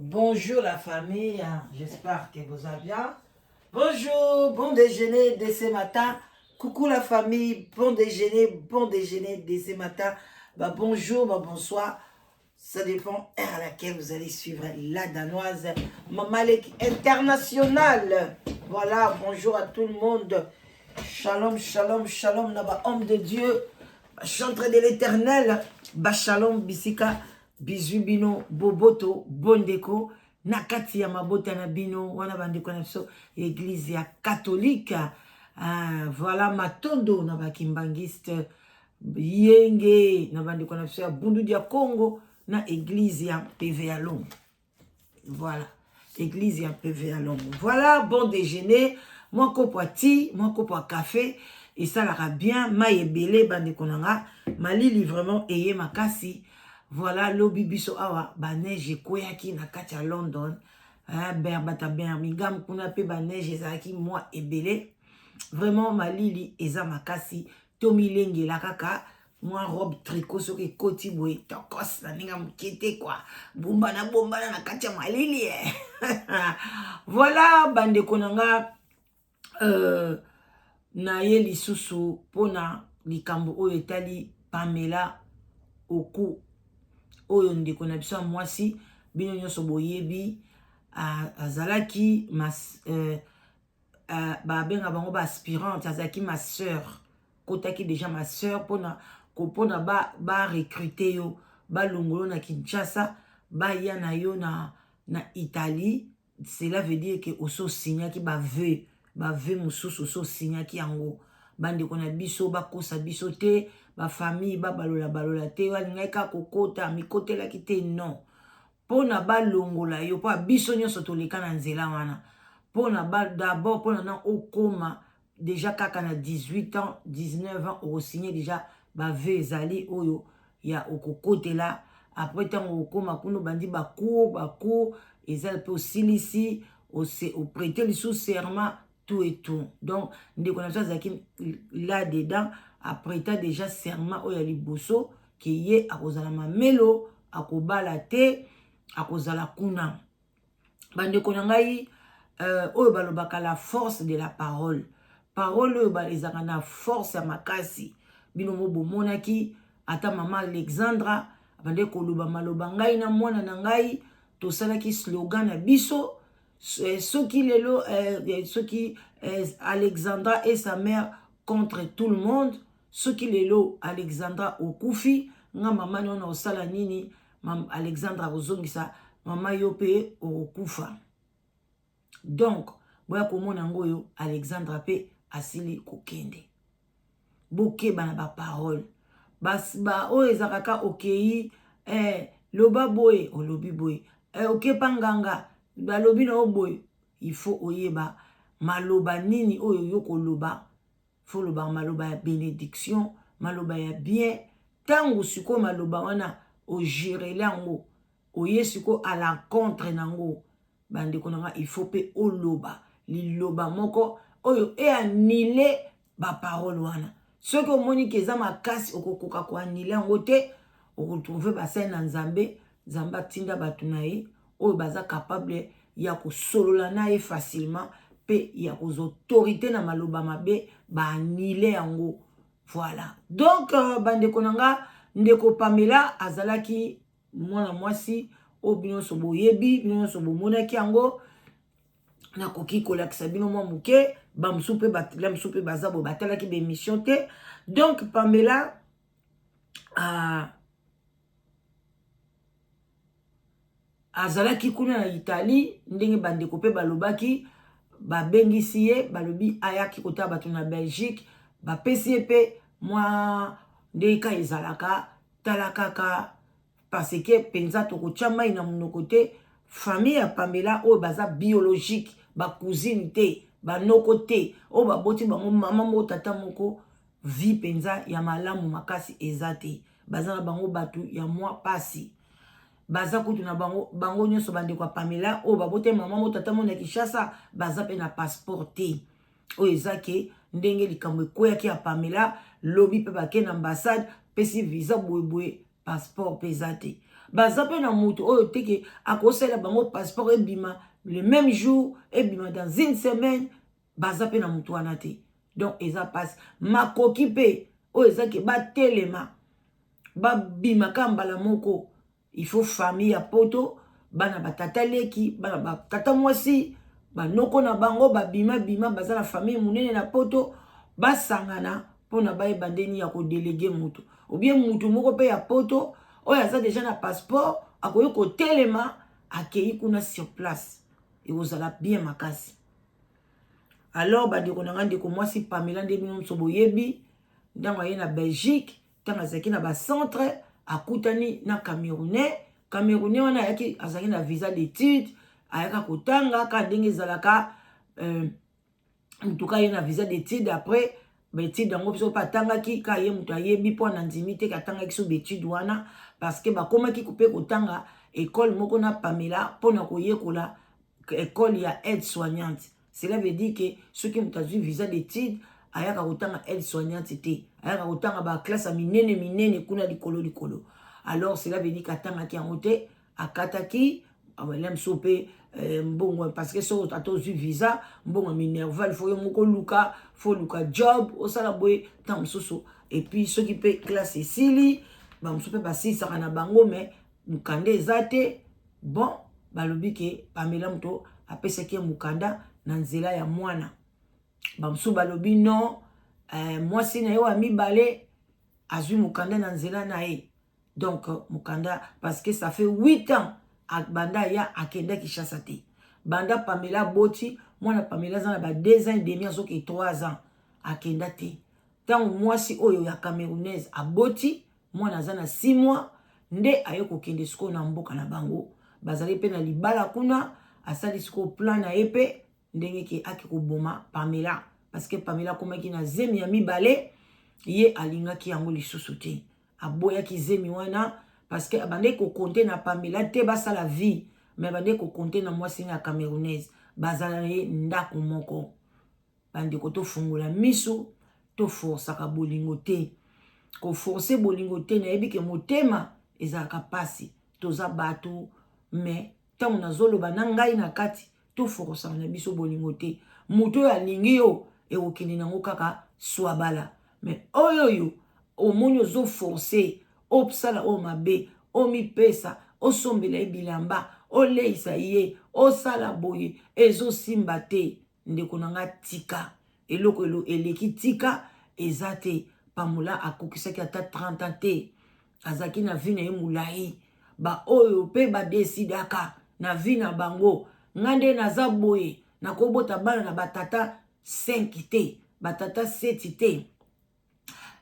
Bonjour la famille, j'espère que vous allez bien. Bonjour, bon déjeuner de ce matin. Coucou la famille, bon déjeuner de ce matin. Bah, bonjour, bah, bonsoir. Ça dépend heure à laquelle vous allez suivre la Danoise Mamalek International. Voilà, bonjour à tout le monde. Shalom, shalom, shalom, naba homme de Dieu, chantre de l'éternel. Ba shalom bisika, bisous bino, boboto, bondeko, na kati ya mabota na bino, wana bandeko na biso, église ya catholique. Ah, voilà matondo na ba kimbanguiste yenge na bandeko na biso ya bundu dia Congo na église ya PV ya Longo. Voilà, église ya PV ya Longo. Voilà, bon déjeuner, mwa kopo ya ti, mwa kopo ya café esalaka bien, mai ebele bandeko na nga, malili vraiment eye makasi. Voilà, lobi biso awa ba neige ekweyaki na kati ya London, hein, bata Birmingham kuna pe ba neige ezalaki mwa ebele. Vraiment malili eza makasi, tomilengela kaka mwa robe tricot soki ekoti boye tokos na ndenge moke te kwa bombana bombana na kati ya malili eh. Voilà bandeko na nga, naye lisusu mpona likambo oyo etali Pamela Oku, oyo ndeko na biso ya mwasi bino nyonso boyebi, azalaki babenga bango ba aspirante, azalaki ma sœur, kotaki déjà ma sœur mpona ba recruter yo, balongolo na Kinshasa, baya na yo na Italie. Cela veut dire que oso osignaki ba vœux, ba vœux mosusu oso osignaki yango. Bandeko na biso bakosa biso te, bafamille babalola balola te, alingaki kaka kokota mikotelaki te, non, mpona balongola yo, mpo biso nyonso toleka na nzela wana. Mpona d'abord mpona na okóma déjà kaka na 18 ans, 19 ans, okosigne déjà ba vœux ezali oyo ya okokotela. Après, ntango okóma kuna, obandi bacours, bacours eza mpe osilisi, oprêter lisusu serment, tout et tout. Donc ndeko na biso azalaki là dedans, aprêta déjà serment oyo ya liboso ke ye akozala mamelo, akobala te, akozala kuna. Bandeko na ngai, oyo balobaka la force de la parole, parole oyo ezalaka na force ya makasi. Bino mo bomonaki ata mama Alexandra abandaki koloba maloba, ngai na mwana na ngai tosalaki slogan na biso, soki lelo soki Alexandra et sa mère contre tout le monde. Soki lelo Alexandra okufi, nga mama ni wana osala nini? Alexandra akozongisa mama, yo mpe okokufa. Donc boya komona yango oyo Alexandra mpe asili kokende. Bokeba na baparole ba, oyo ezalaka ka okei, loba boye, olobi boye, okepa nganga, balobi na yo boye. Il faut oyeba maloba nini oyo yo koloba. Faut olobaka maloba ya bénédiction, maloba ya bien. Ntango sikoyo maloba wana ogirele yango, oye sikoyo à l'encontre nango, bandeko na nga, il faut mpe oloba liloba moko oyo eannuler baparole wana. Soki omoni ke eza makasi, okokoka koannuler yango te, okotrouver basali na Nzambe. Nzambe atinda bato na ye oyo baza capable ya kosolola na ye facilement mpe ya kozwa autorité na maloba mabe, baannuler yango. Voilà, donc bandeko na nga, ndeko Pamela azalaki mwana mwasi oyo bino nyonso boyebi, bino nyonso bomonaki yango. Nakoki kolakisa bino mwa moke, bamosusu mpe mosusu mpe baza boye batalaki baémission te. Donc Pamela azalaki kuna na Italie, ndenge bandeko mpe balobaki, babengisi ye, balobi ayaki kotala bato na Belgique, bapesi ye mpe mwa ndenge ka ezalaka. Tala kaka, parce que mpenza tokotya mai na monoko te. Famille ya Pamela oyo baza biologique, bacousine te, banoko te, oyo baboti bango mama moko tata moko, vie mpenza ya malamu makasi eza te. Baza na bango bato ya mwa pasi, baza kutu na bango, bango nyonso bandeko ya Pamela oyo babotami mama moko tata moko na Kinshasa, baza mpe na passeport te. Oyo eza ke ndenge likambo ekweyaki ya Pamela, lobi mpe bake na ambassade, pesi visa boyeboye, passeport mpe eza te. Baza mpe na moto oyo te ke akosalela bango passeport ebima le même jour, ebima dans une semaine. Baza mpe na moto wana te. Donc eza mpasi. Makoki mpe oyo eza ke batelema, babimaka mbala moko, il faut famille ya poto, bana batata leki, bana batata mwasi, banoko na bango babima bima, baza na famille monene na poto, basangana mpona bayeba ndeni ya kodéléguer moto ou bien motu moko mpe ya poto oyo aza déjà na passeport akoki kotelema, akei kuna sur place, ekozala bien makasi. Alors bandeko na ngai, ndeko mwasi Pamela, nde bino nyonso boyebi, ntango aye na Belgique, ntango azalaki na bacentre, akutani na Camerounais. Camerounais wana ayaki, azalaki na visa d'étude, ayaka kotanga kaka ndenge ezalaka. Ntuka ye na visa d'étude, après baétude yango biso mpe atangaki ka ye moto ayebi mpo na ndimi te atangaki so baétude wana, parce que bakomaki mpe kotanga école moko na Pamela mpona koyekola école ya aide soignante. Cela veut dire que soki moto azwi visa d'étude, ayaka kotanga aide soignante te, ayaka kotanga baclasse ya minene minene kuna likolo likolo. Alors cela veut dire que atangaki yango te, akataki la mosusu mpe mbongo, parce que soki ata ozwi visa, mbongo ya minerval, faut yo moko oluka, faut oluka job, osala boye ntango mosusu. Et puis soki mpe classe esili, bamosusu mpe basilisaka na bango, mais mokanda eza te. Bon, balobi ke Pamela moto apesaki ye mokanda na nzela ya mwana. Bamosusu balobi non, mwasi na ye oyo ya mibale azwi mokanda na nzela na ye. Donc mokanda, parce que ça fait 8 ans banda ya akenda Kinshasa te, banda Pamela aboti mwana. Pamela aza na ba 2 ans et demi, azoki 3 ans, akenda te. Ntango mwasi oyo ya Camerounaise aboti mwana, aza na 6 mois, nde aye kokende sikoyo na mboka na bango. Bazali mpe na libala kuna. Asali sikoyo plan na ye mpe ndenge ke ake koboma Pamela, parce que Pamela akomaki na zemi ya mibale. Ye alingaki yango lisusu te, aboyaki zemi wana, parce que abandaki kocompter na Pamela te basala vie, mais abandaki kocompter na mwasi ya Camerounaise, bazala na ye ndako moko. Bandeko, tofungola miso, toforsaka bolingo te, koforcer bolingo te. Nayebi ke motema ezalaka mpasi, toza bato, mais ntango nazoloba na ngai na kati, toforsaka na biso bolingo te. Moto oyo alingi yo, ekokende nango kaka swabala, mais oyo oyo omoni ozoforcer, osala oyo mabe, omipesa, osombela ye bilamba, oleisa ye, osala boye, ezosimba te. Ndeko na nga, tika eloko eleki, tika eza te. Pamela akokisaki ata 30 ans te, azalaki na vie na ye molai. Baoyo mpe badesidaka na vie na bango, nga nde naza boye, nakobota bana na batata 5 te, batata 7 te.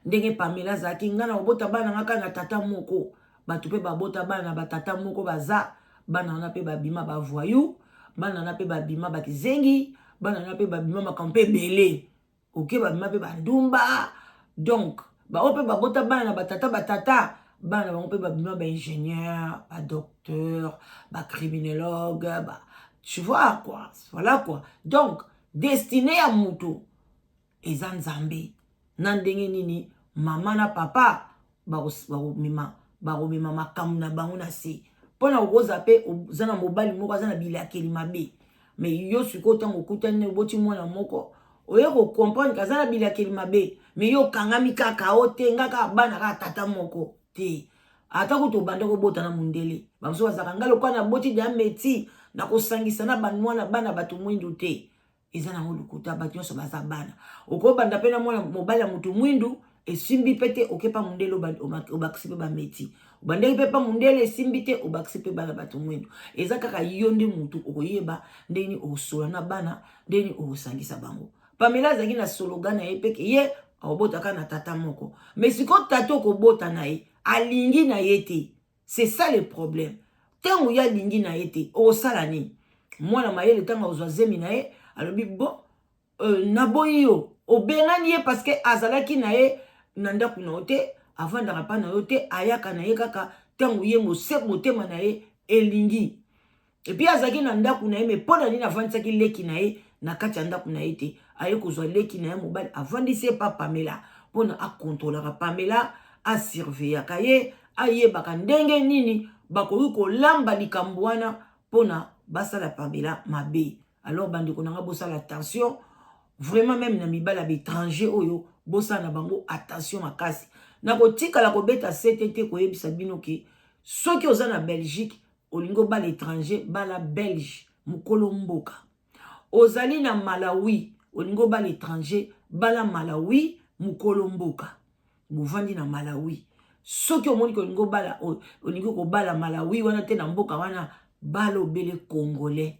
Ndenge Pamela azalaki, ngai na kobota bana nga kaka na tata moko. Bato mpe babota bana na batata moko, baza bana wana mpe babima bavoyou, bana wana mpe babima bakizengi, bana wana mpe babima makambo mpe ebele, oke, babima mpe bandumba. Donc baoyo mpe babota bana na batata batata, bana bango mpe babima baingénieur, badocteur, bacriminologue, ba, tu vois quoi, voilà quoi. Donc destinée ya moto eza Nzambe. Na ndenge nini mama na papa bakomema makambo na bango na se mpo na kokoza mpe oza na mobali moko aza na bilakeli mabe, mais yo sikoyo ntango okutani, oboti mwana moko, oye kocomprendre ke aza na bilakeli mabe, mais yo okangami kaka o te, nga kaka bana kaka tata moko te. Ata kutu obanda kobota na mondele, bamosusu bazalaka, nga lokola naboti deya métis, nakosangisa na banwana bana bato mwindu te. Eza nango lokuta. Bato nyonso baza bana. Okobanda mpe na mwana mobali ya motu mwindu, esimbi mpe te, okepa mondele, obakisi mpe bamétis. Obandeki mpe pa mondele, esimbi te, obakisi mpe bana bato mwindu. Eza kaka yo nde motu okoyeba ndenge nini okosola na bana, ndenge nini okosangisa bango. Pamela azalaki na slogan na ye mpe ke ye akobota na tata moko, mais sikoyo tata okobota na ye alingi na ye te, c'est ça le problème. Ntango ye alingi na ye te, okosala nini? Mwana mayele, ntango akozwa zemi na ye, alobi bon, naboyi yo, obengani ye, parce que azalaki na ye na ndako na yo te, avandaka mpa na yo te, ayaka na ye kaka ntango ye motema na ye elingi. Et puis azalaki na ndako na ye, mais mpo na nini avandisaki leki na ye na kati ya ndako na ye te? Aye kozwa leki na ye mobali, avandisi ye pa Pamela mpona akontrolaka Pamela, asurveillaka ye, ayebaka ndenge nini. bakoki kolamba likambo wana mpona basala Pamela mabe. Alors bandeko na nga, bosala attention vraiment, même na mibali ya baétranger oyo, bosala na bango attention makasi. Nakotikala kobeta sete te koyebisa bino ke soki oza na Belgique, olingi obala étranger, bala Belge, mokolo mboka. Ozali na Malawi, olingi obala étranger, bala Malawi, mokolo mboka. Bovandi na Malawi, soki omoni olingi obala, olingi kobala Malawi wana te, na mboka wana, bala obele Congolais,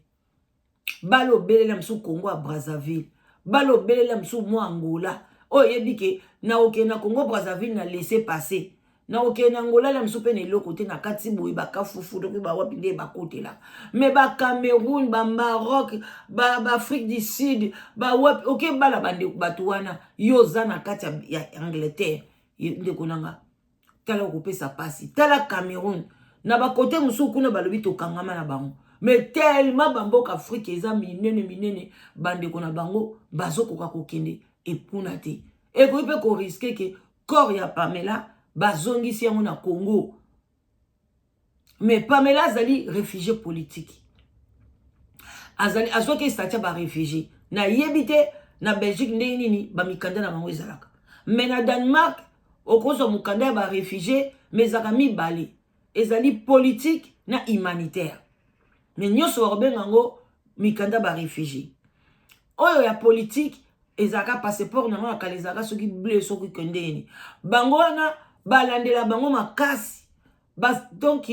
bala obelela mosusu Congo ya Brazzaville, bala obelela mosusu mwa Angola oyo oyebi ke na okende na Congo Brazzaville na laissez-passer, na okende na Angola la mosusu mpe na eloko te na kati boye, bakafufu toki bawapi nde bakotela. Mais baCameroun, baMaroc, baAfrique du Sud, bawapi oke bala bandeko bato wana, yo oza na kati ya Angleterre, ndeko nanga, tala okopesa mpasi. Tala Cameroun na bakote mosusu kuna, balobi tokangama na bango, mais tellement bamboka Afrique eza minene minene, bandeko na bango bazokoka kokende epuna te. Ekoki mpe korisquer ke corps ya Pamela bazongisi yango na Congo. Mais Pamela azali réfugié politique, azali azwaki statut ya baréfugié. Nayebi te na Belgique ndenge nini bamikanda na bango ezalaka, mais na Danemark okozwa mokanda ya baréfugié, mais ezalaka mibale: ezali politique na humanitaire. Mais nyonso bakobenga yango mikanda baréfugié. Oyo ya politique ezalaka passeport nango ya kala, ezalaka soki bleu, soki kendeni. Bango wana balandela bango makasi. Donc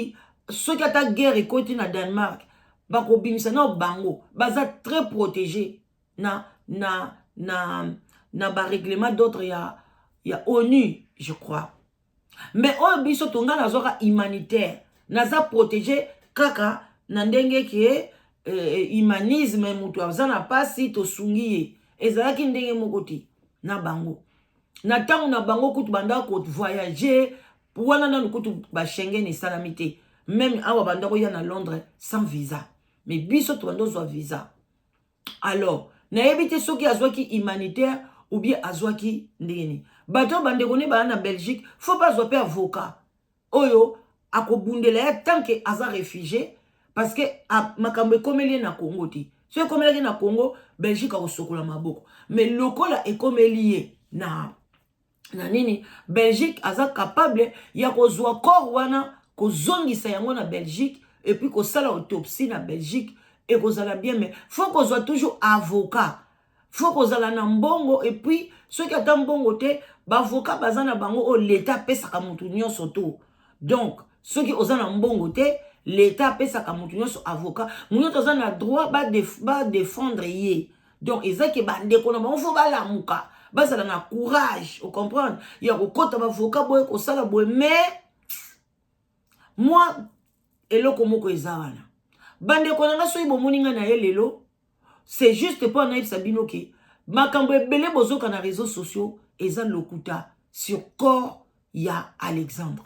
soki ata guerre ekoti na Danemark, bakobimisa nao bango, baza très protégé na barèglement d'ordre ya ONU, je crois. Mais oyo biso tonga nazwaka humanitaire, naza protégé kaka na ndenge ke humanisme, moto aza na mpasi, tosungi ye. Ezalaki ndenge moko te na bango. Na ntango na bango kutu bandaka kovoyage wana, nanu kutu baSchengen esalami te. Même awa banda koya na Londres sans visa, mais biso tobanda ozwa visa. Alors nayebi te soki azwaki humanitaire ou bien azwaki ndenge nini. Bato oyo, bandeko ne baya na Belgique, faut bazwa mpe avocat oyo akobundela ye tant que aza réfugié, parce que makambo ekomeli ye na Congo te. So ekomelaki na Congo, Belgique akosokola maboko. Mais lokola ekomeli ye na nini, Belgique aza capable ya kozwa corps wana, kozongisa yango na Belgique et puis kosala autopsie na Belgique, ekozala bien. Mais faut kozwa toujours avocat, faut kozala na mbongo. Et puis soki ata mbongo te, baavocat baza na bango oyo leta apesaka motu nyonso to. Donc soki oza na mbongo te, leta apesaka motu nyonso avocat, motu nyonso aza na droit badéfendre ye. Donc eza ke bandeko na bango faut balamuka, bazala na courage, ocomprendre, ya kokɔta baavocat boye, kosala boye. Mais moi, eloko moko eza wana, bandeko na nga, soki bomoni ngai na ye lelo, c'est juste mpo nayebisa bino ke makambo ebele bozoka na réseaux sociaux eza lokuta sur corps ya Alexandre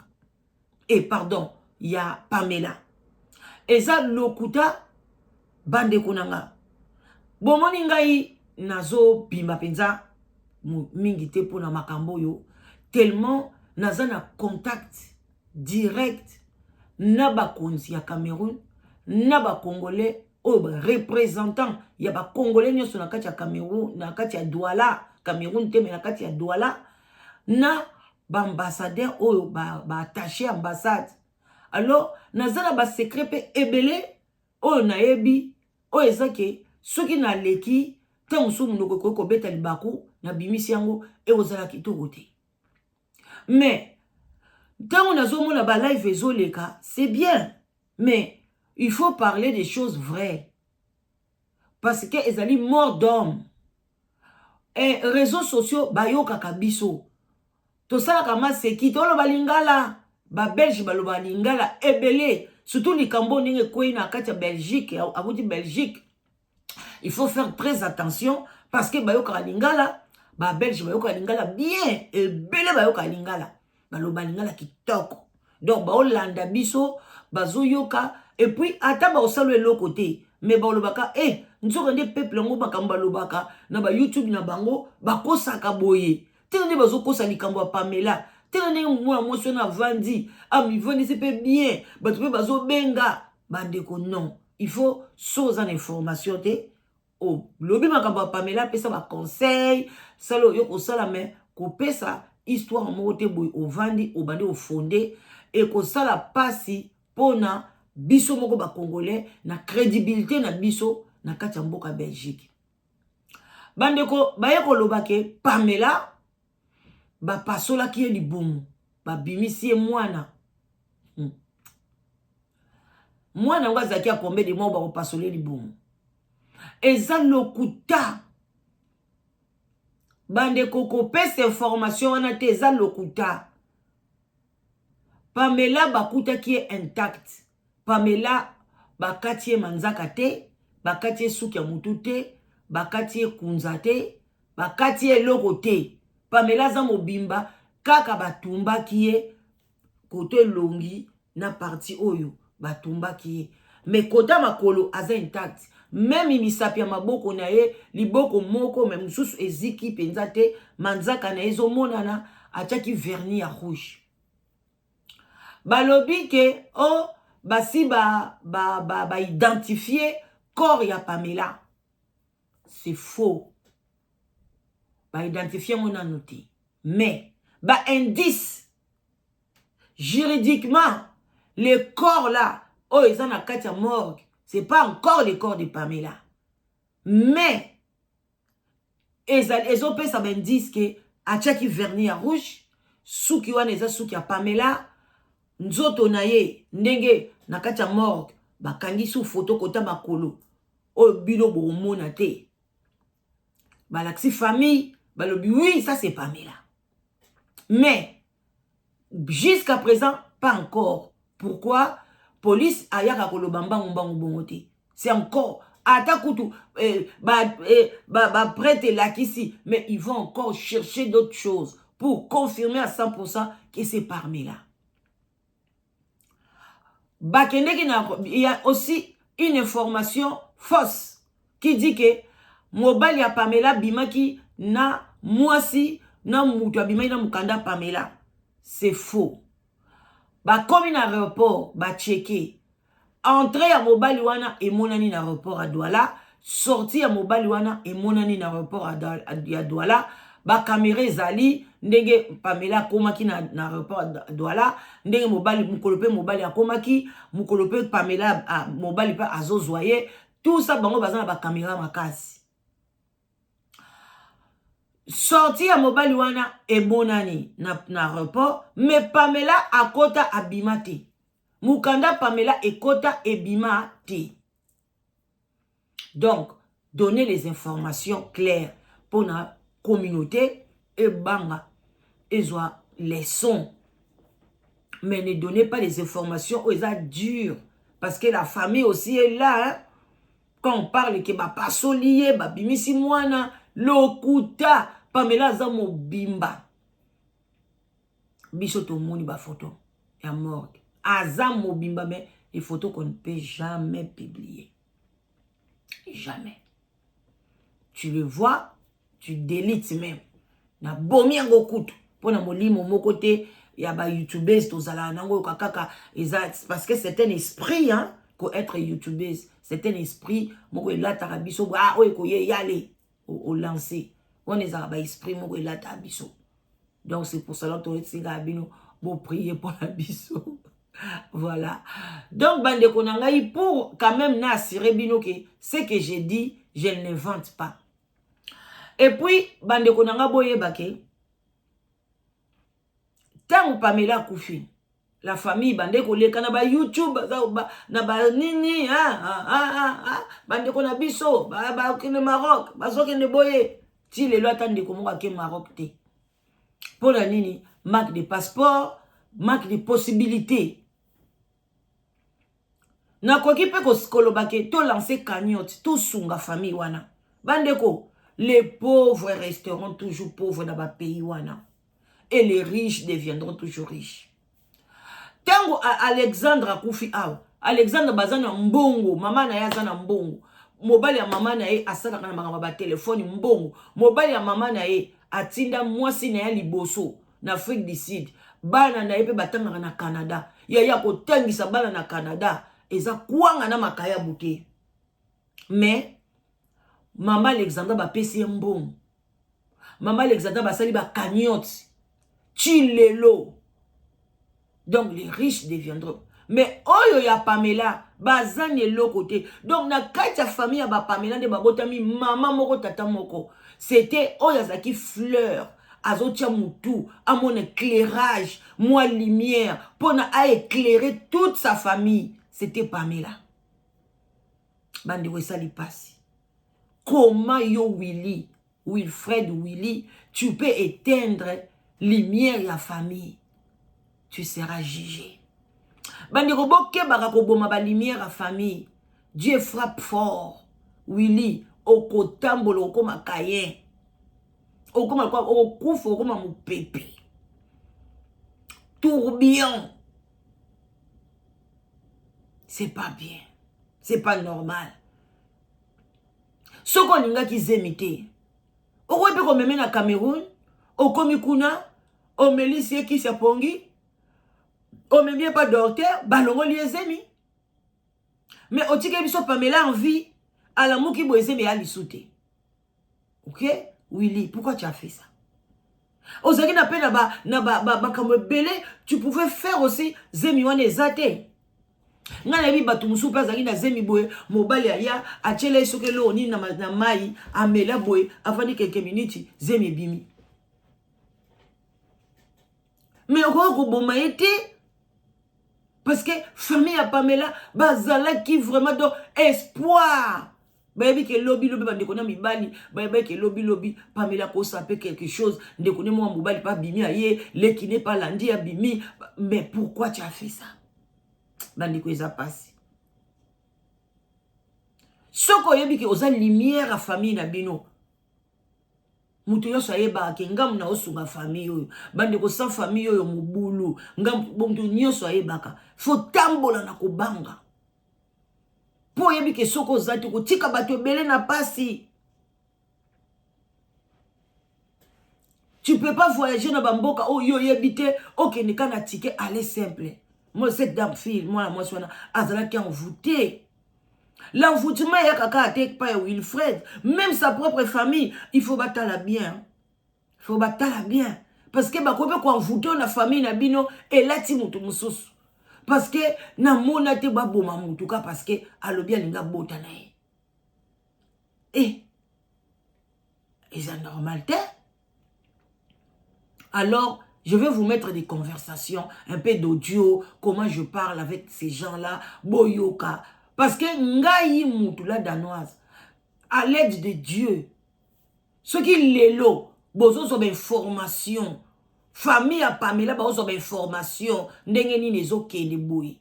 et pardon, ya Pamela, eza lokuta. Bandeko na nga, bomoni ngai nazobima mpenza mingi te mpona makambo oyo, tellement naza na contact direct na bakonzi ya Cameroun, na bacongolais oyo bareprésentant ya bacongolais nyonso na kati ya Cameroun, na kati ya Douala, Cameroun te, mais na kati ya Douala, na baambassadeur oyo baattaché ba ambassade. Alors naza na basecret mpe ebele oyo nayebi, oyo eza ke soki naleki, ntango mosusu monoko ekoki kobeta libaku, nabimisi yango, ekozala kitoko te. Mais ntango nazomona balive ezoleka, c'est bien, mais il faut parler des choses vraies, parce que ezali mort d'homme. E réseaux sociaux bayokaka biso, tosalaka maseki, toloba lingala, babelge baloba lingala ebele, surtout likambo ndenge ekwei na kati ya Belgique, akuti Belgique, il faut faire très attention, parce que bayokaka lingala, babelge bayokaka lingala bien, ebele bayokaka lingala, baloba lingala kitoko. Donc baolanda biso, bazoyoka. Et puis ata bakosala eloko te, mais balobaka e nzoka nde peuple yango, makambo balobaka na bayoutube na bango, bakosaka boye te, nde bazokosa likambo ya Pamela. Tala ndenge mwana mwasi wana avandi, amivandisi mpe bien, bato mpe bazobenga bandeko. Non, il faut so oza na information te, olobi makambo ya Pamela, apesa baconseil, sala oyo kosala, mais kopesa histoire moko te boye. Ovandi, obandi ofonde, ekosala mpasi mpona biso moko bacongolais na crédibilité na biso na kati ya mboka Belgique. Bandeko, baye koloba ke Pamela bapasolaki ye libumu, babimisi ye mwana. Mwana yango azalaki ya combien de mois bakopasola ye libumu? Eza lokuta, bandeko, kopesa information wana te, eza lokuta. Pamela bakutaki ye intact. Pamela bakati ye manzaka te, bakati ye suki ya mutu te, bakati ye kunza te, bakati ye eloko te. Pamela aza mobimba, kaka batumbaki ye koto elongi na partie oyo batumbaki ye, mais kota makolo aza intact. Même misapi ya maboko na ye, liboko moko mais mosusu eziki mpenza te, manzaka na ye ezomonana, atiaki vernis ya rouge. Balobi ke o oh, basi ba identifier ba, ba corps ya Pamela. C'est faux, baidentifier yango nanu te, mais baindice juridiquement, le corps là oyo eza na kati ya morgue, c'est pas encore le corps de Pamela, mais ezopesa baindice ke atiaki vernis ya rouge, suki wana eza suki ya Pamela, nzoto na ye ndenge na kati ya morgue bakangi su foto kota makolo oyo bino bokomona te. Balakisi famille, balobi: "Oui, ça c'est Pamela." Mais jusqu'à présent, pas encore. Pourquoi? Police ayaka koloba mbangu mbangu bongo te. C'est encore ata kutu eh, baprêtre ba, ba elakisi, mais ils vont encore chercher d'autres choses pour confirmer à 100% que c'est Pamela. Bakendeki na, il y a aussi une information fausse qui dit que mobali ya Pamela bimaki na mwasi na mutu abimaki na mokanda Pamela. C'est faux. Bakomi na aéroport, bacheke entrée ya mobali wana, emonani na aéroport ya Douala, sortie ya mobali wana emonani na aéroport ya Douala. Bakamera ezali ndenge Pamela akomaki na aéroport ya Douala, ndenge mobali mokolo mpe mobali akomaki mokolo mpe Pamela a, mobali mpe azozwa ye, tout ça, bango baza na bakamera makasi. Sortie ya mobali wana emonani na aéroport, mais Pamela akota abima te, mokanda Pamela ekota ebima te. Donc donner les informations claires mpona communauté ebanga ezwa leçon, mais ne donnez pas les informations oyo eza dur, parce que la famille aussi est là, hein? Quand on parle ke bapasoli ye, babimisi mwana, lokuta. Pamela aza mobimba, biso tomoni bafoto ya morgue, aza mobimba, mais les photos qu'on ne peut jamais publier, jamais. Tu le vois, tu délites même. Nabomi yango kutu mpona molimo moko te ya bayoutubese tozalaka nango, oyoka kaka eza parce que c'est un esprit, hein, ko être youtubeuse, c'est un esprit moko elataka biso. Ah, oyo ekoye yale olance wana, ezalaka baesprit moko elataka biso. Donc c'est pour cela toesengaka bino boprier mpona biso. Voilà. Donc bandeko na ngai, pour quand même na assurer bino ke ce que j'ai dit, je ne l'invente pas. Et puis bandeko na ngai, boyeba ke ntango Pamela akufi, la famille bande koleka na bayoutube na banini, bandeko na biso bakende Maroc, bazokende boye. Ti lelo ata ndeko moko ake Maroc te. Mpo na nini? Manque de passeport, manque de possibilité. Nakoki mpe koloba ke tolance cagnotte, tosunga famille wana. Bandeko, les pauvres resteront toujours pauvres na bapays wana et les riches deviendront toujours riches. Ntango Alexandre akufi awa, Alexandre baza na mbongo, mama na ye aza na mbongo, mobali ya mama na ye asalaka na makambo ya batelefone, mbongo. Mobali ya mama na ye atinda mwasi na ye liboso na Afrique du Sud. Bana na ye mpe batangaka na Canada. Yaya kotangisa bana na Canada eza kwanga na makayabu te. Mais mama Alexandra bapesi ye mbongo. Mama Alexandra basali ba cagnotte ti lelo. Donc les riches deviendront. Mais oyo ya Pamela baza na eloko te. Donc na kati ya famille ya ba Pamela nde babotami mama moko tata moko. C'était oyo azalaki fleur azotia mutu amona éclairage mwa lumière mpona a éclairer toute sa famille. C'était Pamela. Bandeko esali pasi. Comment yo Willy, Wilfred Willy, tu peux éteindre lumière ya famille? Tu seras jugé. Bandeko bokebaka koboma ba lumière ya famille. Dieu frappe fort. Willy, okotambola okoma Caïn. Okoma kwa okufa okoma mupepe. Tourbillon. C'est pas bien. C'est pas normal. Soki olingaki zemi te, okoki mpe komeme na Cameroun, okomi kuna, omelisi ye kisi ya pongi, omemi ye pa docteur, balongoli ye zemi. Mais otikeli biso Pamela en vie, alamuki boye zemi ya lisu te. Ok, Willy, pourquoi tu as fait ça? Ozalaki na pe na ba na ba makambo ebele, tu pouvais faire aussi zemi wana eza te. Nga nayebi bato mosusu mpe azalaki na zemi boye, mobali aya atiela ye soki eloko nini na mai, amela boye, afandi quelques minutes, zemi ebimi. Mais okoki koboma ye te parce que famille ya Pamela bazalaki vraiment donc espoir. Bayebi ke lobi lobi bandeko na mibali, bayebi ke lobi lobi Pamela kosa pe quelque chose, ndeko ne mwa mobali pa bimi aye, leki ne pa landi abimi. Mais pourquoi tu as fait ça? Bandeko eza pasi. Soki oyebi ke oza lumière ya famille na bino, moto nyonso ayebaka ke ngambo na osunga famille oyo, bandeko sans famille oyo mobulu, ngambo moto nyonso ayebaka. Faut tambola na kobanga. Po oyebi ke soki oza te kotika bato ebele na pasi. Tu peux pas voyager na bamboka oyo oyebi te, okende ka na ticket aller simple. Moi, cette dame fille, moi, moi, wana azalaki envoûté. L'envoûtement eyaka kaka te epai ya Wilfred, même sa propre famille, il faut batala bien. Il faut batala bien. Parce que bakoki mpe koenvoûter na famille na bino elati moto mosusu. Parce que namona te baboma motu ka parce que alobi alinga bota na ye. Eh, eza normal te. Alors, je vais vous mettre des conversations, un peu d'audio, comment je parle avec ces gens-là, boyoka. Parce que ngai mutu la danoise, à l'aide de Dieu, ce qui lelo, bozo ba information, famille ya Pamela bazo ba information, ndenge nini ezokende boye.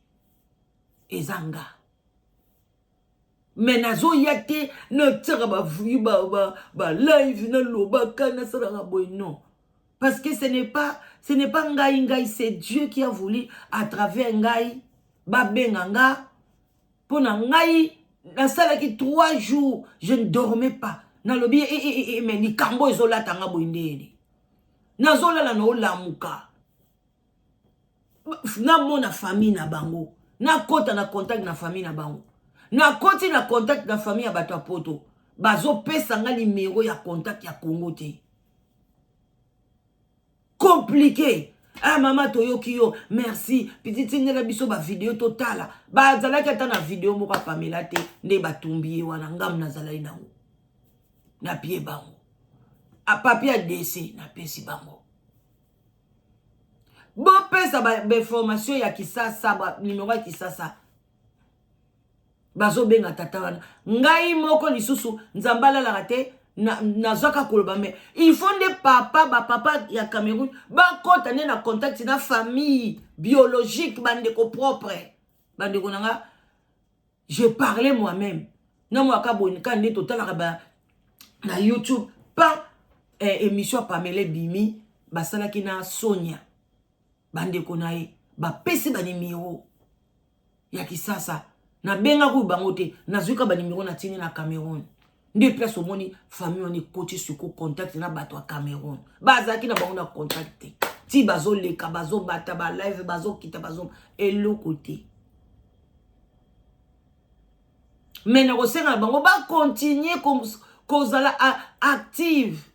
Ezanga. Mais nazoya te, natiaka ba ba live, nalobaka, nasalaka boye, non. Parce que ce n'est pas ngai ngai, c'est Dieu qui a voulu à travers ngai, babenga nga, pona ngai, nasalaki 3 jours, je ne dormais pas. Nalobi, mais likambo ezolata nga boye ndeni. Nazolala na olamuka. Namona famille na bango. Nakota na contact na famille na bango. Nakoti na contact na famille ya bato ya poto. Bazopesa nga numéro ya contact ya Congo te. Compliqué. Ah mama toyoki yo, merci. Petit tindela biso ba vidéo totala. Bazalaki ata na vidéo moko ya Pamela te, nde batumbi ye wana ngam nazalaki nango. Na pie bango. A papier ya DC na pesi bango. Bopesa ba information ya Kisasa, ba numéro ya Kisasa. Bazobenga tata wana. Ngai moko lisusu nzambe alalaka te, nazwaka koloba mais il faut nde papa, ba papa ya Cameroun bakota nde na contact na famille biologique, bandeko propre. Bandeko na nga, je parlais moi-même. Na mwaka boye ka nde totalaka ba na YouTube pa émission ya Pamela Bimi basalaki na Sonia. Bandeko na ye bapesi ba numéro ya Kisasa. Nabengaki bango te, nazwika ba numéro na tini na Cameroun. Nde place omoni famille wana ekoti siko contact na bato ya Cameroun. Bazalaki na bango na contact te. Ti bazoleka, bazobata ba live, bazokita, bazo eloko te. Mais nakosenga na bango ba continuer kozala active.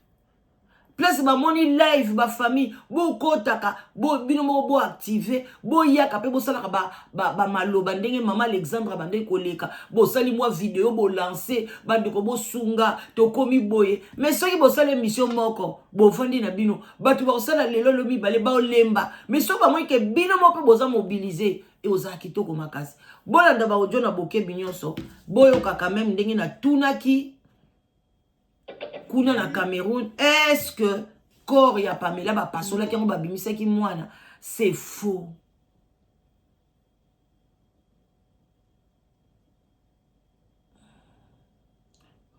Place bamoni live ba famille bokotaka bo, bino moko bo active boyaka mpe bosalaka ba, ba, ba maloba ndenge mama Alexandre abandaki koleka bosali mwa video bolanse bandeko bosunga tokomi boye. Mais soki bosala émission moko bovandi na bino bato bakosala lelo lo mibale baolemba, mais soki bamoni ke bino moko mpe boza mobilize ekozala kitoko makasi. Bolanda ba audio na bokebi nyonso, boyokaka meme ndenge natunaki kuna na Cameroun, est-ce que corps ya Pamela bapasolaki yango babimisaki mwana? C'est faux.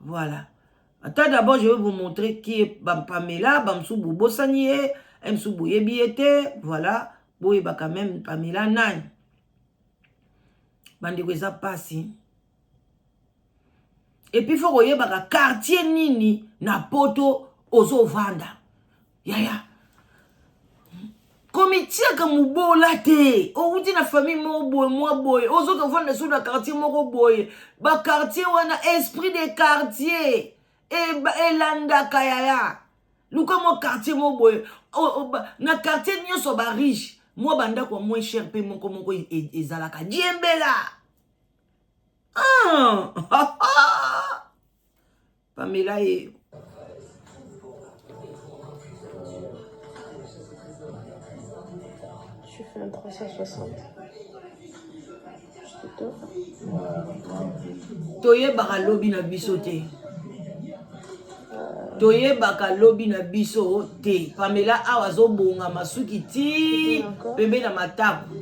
Voilà. Attends, d'abord, je vais vous montrer qui est Pamela. Bamsou bobosani ye, Msou boyebi ye te. Voilà. Boyeba quand même Pamela nani. Bandeko eza pasi. Et puis faut koyebaka quartier nini na poto ozovanda. Yaya. Komitiaka mobola te. Outi na famille moko boye, mwa boye. Ozoka vanda so na quartier moko boye. Ba quartier wana esprit de quartier. Elandaka yaya. Luka mwa quartier moko boye. Na quartier nyonso ba riche. Mwa bandako ya moins cher pe moko moko ezalaka. Diembela. Ah! Pamela ye. Je fais un 360. Je te Toyebaka lobi na biso te. Toyebaka lobi na biso te. Pamela awa azobonga masuki ti pembe na matako.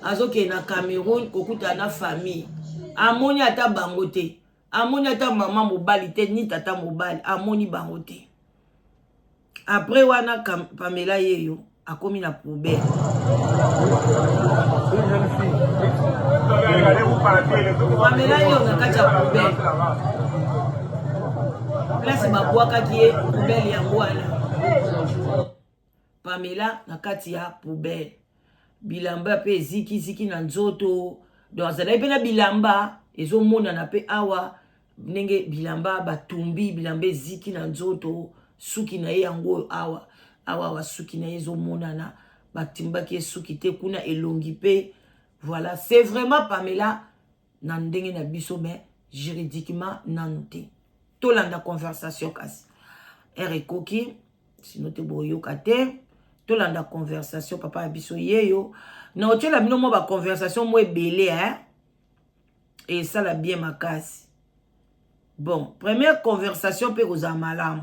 Azokende na Cameroun kokutana na famille. Amoni ata bango te. Amoni ata mama mobali te ni tata mobali. Amoni bango te. Après wana Pamela yeyo akomi na poubelle. Pamela yeyo na kati ya poubelle. Place babwakaki ye poubelle yango wana. Pamela na kati ya poubelle. Bilamba pe eziki ziki na nzoto. Donc azalaki pe na bilamba ezomonana pe awa ndenge bilamba batumbi bilamba eziki na nzoto, suki na ye yango oyo awa awa awa suki na ye ezomonana, batimbaki ye suki te kuna elongi pe. Voilà, c'est vraiment Pamela na ndenge na biso, mais juridiquement nanu te. Tolanda conversation kasi heure ekoki, sino te boyoka te. Tolanda conversation papa ya biso yeyo na otiela bino mwa ba conversation mwa ebele hein, et esala bien makasi. Bon, première conversation pe kozala malamu.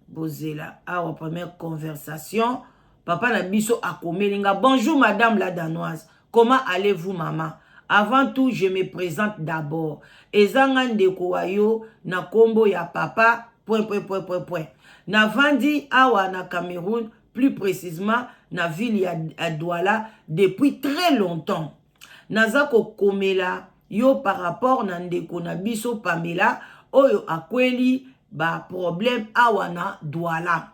Bozela awa première conversation papa na biso akomeli nga bonjour madame la danoise, comment allez-vous maman? Avant tout je me présente d'abord. Ezanga ndeko wa yo na kombo ya papa point point point point point. Navandi awa na Cameroun, plus précisément na ville ya Douala depuis très longtemps. Naza kokomela yo par rapport na ndeko na biso Pamela oyo akweli ba problème awa na Douala.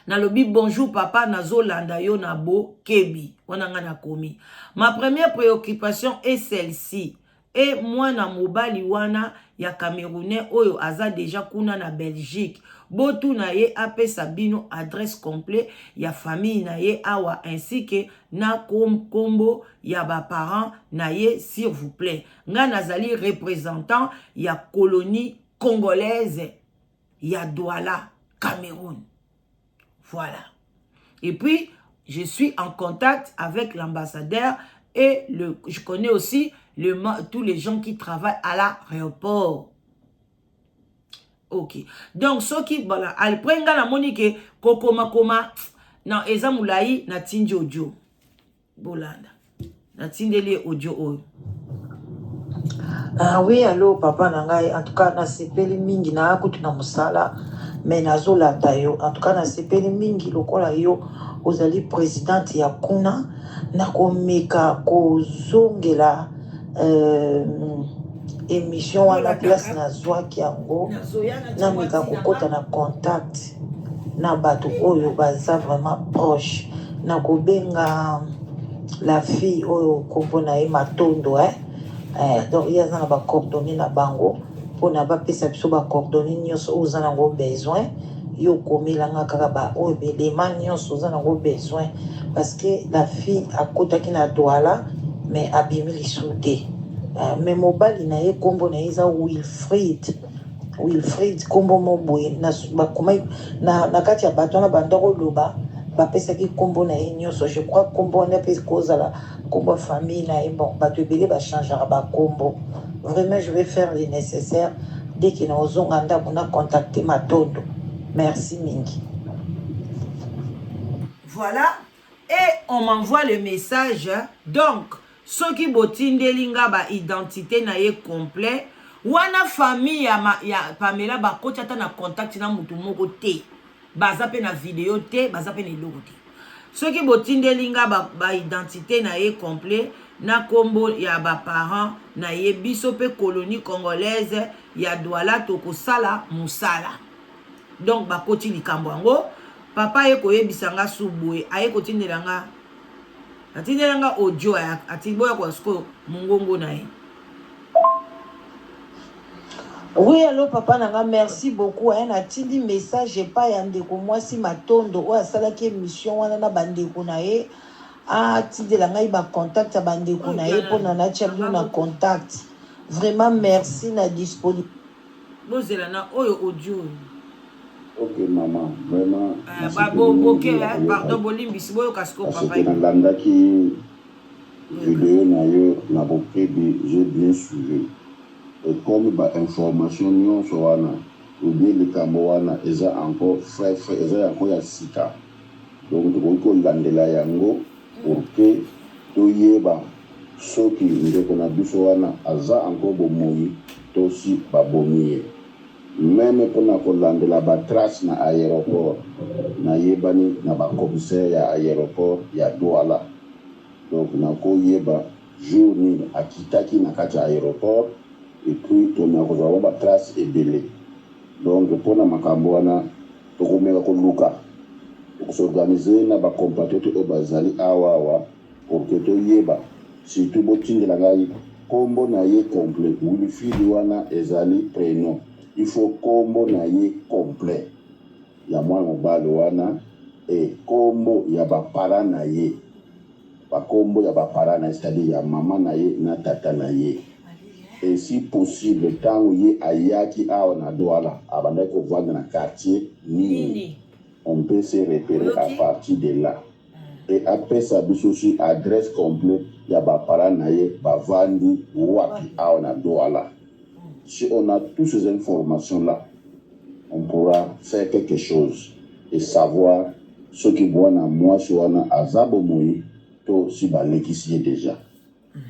Nalobi bonjour papa, nazolanda yo na bokebi. Wana nga nakomi. Ma première préoccupation est celle-ci. E mwana mobali wana ya Camerounais oyo aza déjà kuna na Belgique. Botuna ye apesa bino adresse complète ya famille na ye awa ainsi que na kombo ya ba parents na ye s'il vous plaît. Nga nazali représentant ya colonie congolaise ya Douala, Cameroun. Voilà. Et puis, je suis en contact avec l'ambassadeur et je connais aussi tous les gens qui travaillent à l'aéroport. Ok. Donc, ceux qui, voilà, après, nga na moni ke kokoma koma, na eza mulayi na tindi audio. Bolanda. Na tindeli audio oyo. Ah oui, allo papa na ngai, en tout cas nasepeli mingi na kutu na mosala, mais nazolanda yo. En tout cas nasepeli mingi lokola yo ozali présidente ya kuna, nakomeka kozongela émission wana place nazwaki yango, nameka kokota na contact. na bato oyo baza vraiment proche. Nakobenga la fille oyo nkombo na ye Matondo, eh? Eh, donc ye aza na ba coordonnées na bango mpona bapesa biso ba coordonnées nyonso oyo oza nango besoin. Yo okomelanga kaka ba oyo belema nyonso oza nango besoin, parce que la fille akotaki na Douala mais abimi lisusu te. Mais mobali na ye, nkombo na ye eza Wilfried. Wilfried, nkombo mo boye bakomaki na kati ya bato wana banda koloba, bapesaki nkombo na ye nyonso. Je crois nkombo wana mpe kozala nkombo ya famille na ye. Bon, bato ebele bachangeaka bakombo. Vraiment, je vais faire le nécessaire dès que naozonga ndako na contacter Matondo. Merci mingi. Voilà, et on m'envoie le message. Donc soki botindeli nga baidentité na ye complet wana, famille ya Pamela bakoti ata na contact na motu moko te, baza mpe na video te, baza mpe na eloko te. Soki botindeli nga baidentité ba na ye complet na nkombo ya baparent na ye, biso mpe colonie congolaise ya Douala tokosala mosala. Donc bakoti likambo yango. Papa aye koyebisa nga su boye, aye kotindela nga, atindela nga audio, boya kwa sikoyo mongongo na ye. Oui, allo papa na nga, merci beaucoup. Aya, natindi message epai ya ndeko mwasi Matondo oyo asalaki émission wana na bandeko na ye, atindela ngai bacontact ya bandeko na ye mpona natia bino na contact. Vraiment merci na disponibilité. Bozela na oyo audio oyo. Ok mama, vraiment. Boke, pardon, bolimbisi, boyoka sikoyo papa. Parce que nalandaki video na yo na bokebi, j'ai bien suivi et comme bainformation nyonso wana ou bien likambo wana eza encore frais frais, eza yango ya sika, donc tokoki kolandela yango pour que toyeba soki ndeko na biso wana aza encore bomoi to si babomi ye. Même mpona kolandela batrace na aéroport, nayebani na bacommissaire ya aéroport ya Douala, donc nakoyeba jour nini akitaki na kati ya aéroport et puis tomeka kozwa bango batrace ebele. Donc mpona makambo wana tokomeka koluka, tokos'organiser na bacompatriote oyo bazali awa awa pour que toyeba. Surtout botindela ngai nkombo na ye complet. Wilfrid wana ezali prénom, il faut nkombo na ye complet ya mwana mobali wana e nkombo ya baparent na ye, bakombo ya baparent na ye, c'est-à-dire ya mama na ye na tata na ye. Et si possible, ntango ye ayaki awa na Douala, abandaki kovanda na quartier nini? On peut se repérer à partir de là. Et apesa biso si adresse complète ya baparent na ye, bavandi wapi awa na Douala. Si on a toutes ces informations là, on pourra faire quelque chose et savoir soki mwana mwasi wana aza bomoi to si balekisi ye déjà.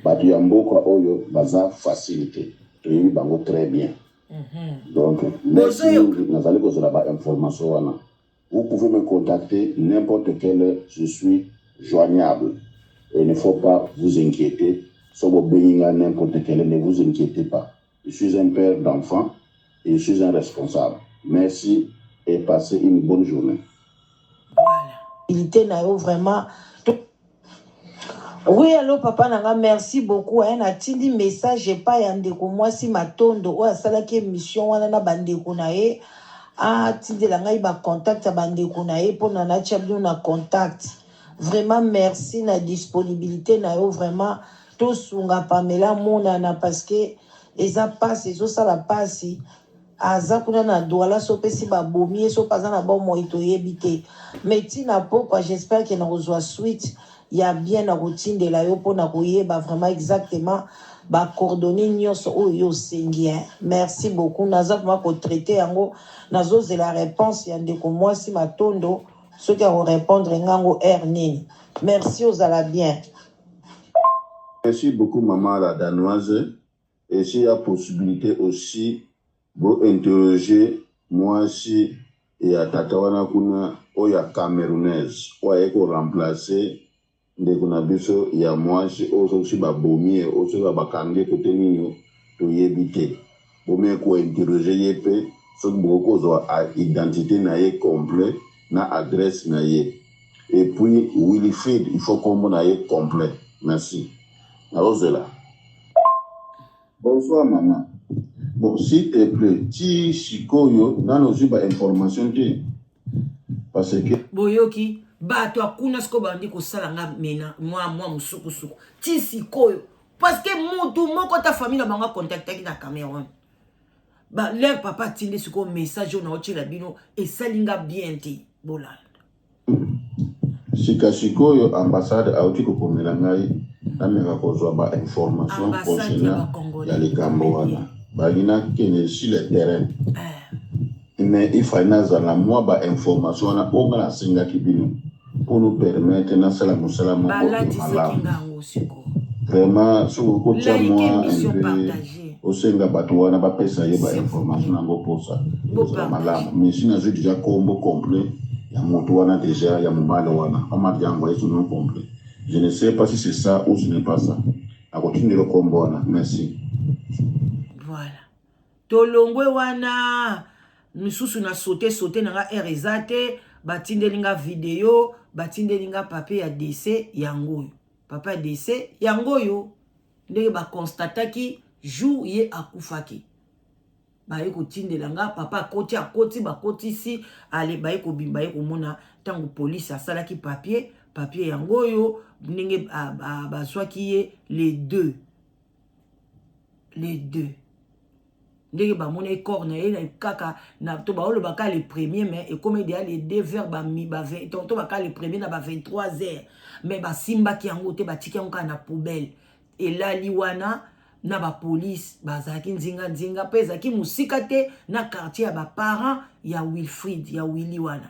Bato ya mboka oyo baza facile te, toyebi bango très bien. Donc merci mingi, nazali kozela bainformation wana. Vous pouvez me contacter n'importe quelle heure, je suis joignable et il ne faut pas vous inquiéter. So bobengi nga n'importe quelle heure, ne vous inquiétez pas. Je suis un père d'enfant et je suis un responsable. Merci et passez une bonne journée. Voilà. Na yo vraiment. Oui, allo papa na nga, merci beaucoup. Aya, natindi message epai ya ndeko mwasi Matondo oyo asalaki émission wana na bandeko na ye, atindela ngai bacontact ya bandeko na ye mpona natia bino na contact. Vraiment merci na disponibilité na yo. Vraiment, tosunga Pamela monana parce que eza mpasi, ezosala mpasi. Aza kuna na Douala, so opesi babomi ye, so mpe aza na bomoi toyebi te. Mais ntina pokwa, j'espère que nakozwa suite ya bien na kotindela yo mpona koyeba vraiment exactement bacoordonnées nyonso oyo yo osengi, hein. Merci beaucoup. Naza vraiment kotraiter yango, nazozela réponse ya ndeko mwasi Matondo, soki akorépondre ngango heure nini. Merci, ozala bien. Merci beaucoup, maman la Danoise. Et s'il y a possibilité aussi, vous interroger mwasi ya tata wana kuna oyo ya camerounaise oyo aye koremplacer ndeko na biso ya mwasi oyo, soki babomi ye oyo, soki bakangi kote nini toyebi te, bomeki kointerroger ye mpe soki bokoki kozwa identité na ye complet. na adresse na ye et puis Wilfried il faut kombo na ye complet merci nazozela. Bonsoir maman bon s'il te plait ti sikoyo nanu ozui ba information te parce que. Boyoki bato ya kuna sikoyo bandi kosala nga mena mwa mwa mosukusuku ti sikoyo parce que mutu moko ta famille na bango akontaktaki na Cameroun ba leur papa atindi sikoyo message oyo naotyela bino esali nga bien te bolanda. Sika sikoyo ambassade auti kokomela ngai nameka kozwa ba information Ambassade ya concernant ba ya congolais likambo comédien. wana balingi nakende sur le terrain Eh. mais il fallait nazala mwa ba information wana oyo ngai nasengaki bino pour nous permettre nasala mosala moko ya Balatisaki malamu. nga yango sikoyo. Vraiment soki okoki kotia Like mwa un émission peu partager. osenga bato wana bapesa ye ba S'il vous information plaît. na yango posa Bo ekozala partager. malamu mais si nazwi deja kombo complet ya moto wana deja ya mobali wana mama diango ye son nom complet je ne sais pas si c'est ça ou ce n'est pas ça nakotindela kombo wana merci. Voilà. Tolongwe wana misusu na saute saute na nga heure eza te batindeli nga video batindeli nga papier ya décès yango oyo papa ya décès yango oyo ndenge baconstataki jour ye akufaki baye kotindela nga papa akoti akoti bakotisi ale baye kobima baye komona ntango polise asalaki papier papier yango oyo ndenge bazwaki ye les deux les deux ndenge bamonaki corps na ye kaka na to baoloba kaka le premier mais ekomi deya le deux vers ba, ba, to baka le premier na ba 23 heures mais basimbaki yango te batiki yango kaka na poubelle elali wana na bapolice bazalaki nzinga-nzinga mpe ezalaki mosika te na quartier ya baparent ya Wilfrid ya Willi wana